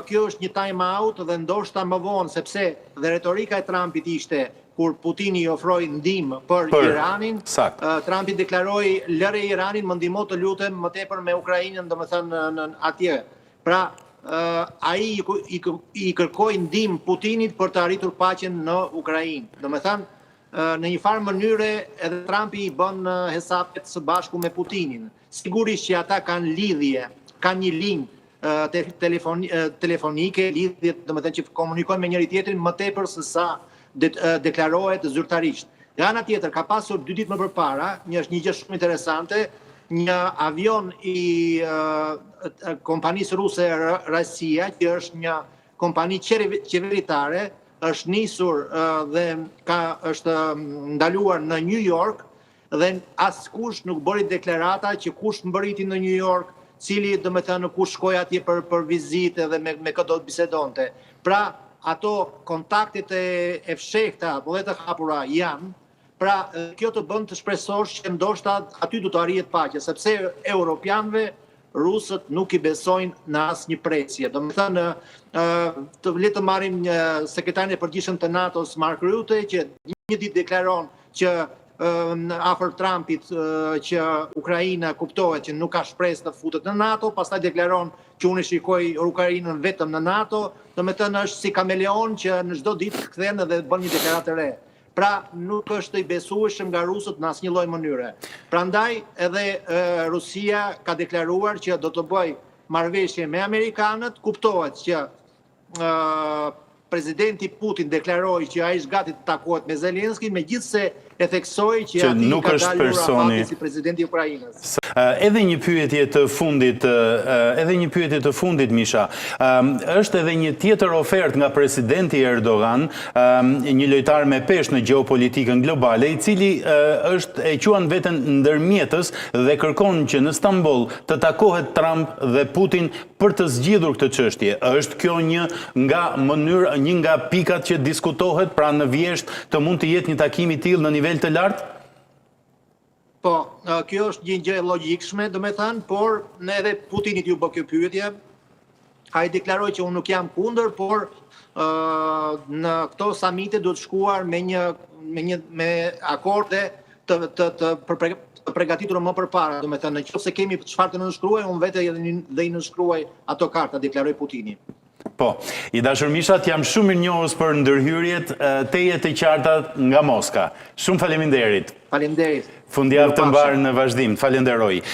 Kjo është një time out dhe ndoshta më vonë, sepse dhe retorika e Trumpit ishte kur Putini i ofroi ndihmë për Iranin, Trumpi deklaroi lëre Iranin, më ndihmo të lutem më tepër me Ukrainën, domethënë atje. Pra, ai i kërkoi ndihmë Putinit për të arritur paqen në Ukrainë. Domethënë, në një farë mënyre edhe Trumpi i bën hesapet së bashku me Putinin. Sigurisht që ata kanë lidhje, kanë një linjë telefonike, lidhje, domethënë që komunikojnë me njëri tjetrin më tepër se sa deklarohet zyrtarisht. Nga ana tjetër, ka pasur dy ditë më përpara, një është një gjë shumë interesante, një avion i kompanisë ruse Rossiya, që është një kompani qeveritare, është nisur dhe ka është ndaluar në New York dhe askush nuk bëri deklarata që kush mbërriti në New York, cili domethënë kush shkoi atje për për vizitë dhe me me kë do të bisedonte. Pra, ato kontaktet e, e fshehta apo dhe të hapura janë, pra kjo të bën të shpresosh që ndoshta aty do të arrihet paqe, sepse europianëve rusët nuk i besojnë në asnjë presje. Domethënë, të le të marrim një sekretarin e përgjithshëm të NATO-s, Mark Rutte, që një ditë deklaron që në afër Trumpit që Ukraina kuptohet që nuk ka shpresë të futet në NATO, pastaj deklaron që unë e shikoj Ukrainën vetëm në NATO, domethënë është si kameleon që në çdo ditë kthen dhe bën një deklaratë të re. Pra nuk është i besueshëm nga rusët në asnjë lloj mënyre. Prandaj edhe Rusia ka deklaruar që do të bëj marrëveshje me amerikanët, kuptohet që presidenti Putin deklaroi që ai është gati të takohet me Zelenski, megjithëse e theksoi që, që atij nuk ka është dalur personi afati si presidenti i Ukrainës. Edhe një pyetje të fundit, edhe një pyetje të fundit Misha. Është edhe një tjetër ofertë nga presidenti Erdogan, një lojtar me peshë në gjeopolitikën globale, i cili është e quan veten ndërmjetës dhe kërkon që në Stamboll të takohet Trump dhe Putin për të zgjidhur këtë çështje. Është kjo një nga mënyrë, një nga pikat që diskutohet, pra në vjeshtë të mund të jetë një takim i tillë në nivel të lartë? Po, kjo është një gjë e logjikshme, domethënë, por në edhe Putinit ju bë kjo pyetje. Ai deklaroi që unë nuk jam kundër, por në këto samite duhet shkuar me një me një me akorde të të të për pre, të përgatitura më përpara, domethënë, në qoftë se kemi çfarë të nënshkruaj, unë vetë dhe i nënshkruaj ato karta, deklaroi Putini. Po, i dashur Misha, jam shumë mirënjohës për ndërhyrjet teje të qarta nga Moska. Shumë faleminderit. Faleminderit. Fundjavë të mbarë në vazhdim. Falenderoj.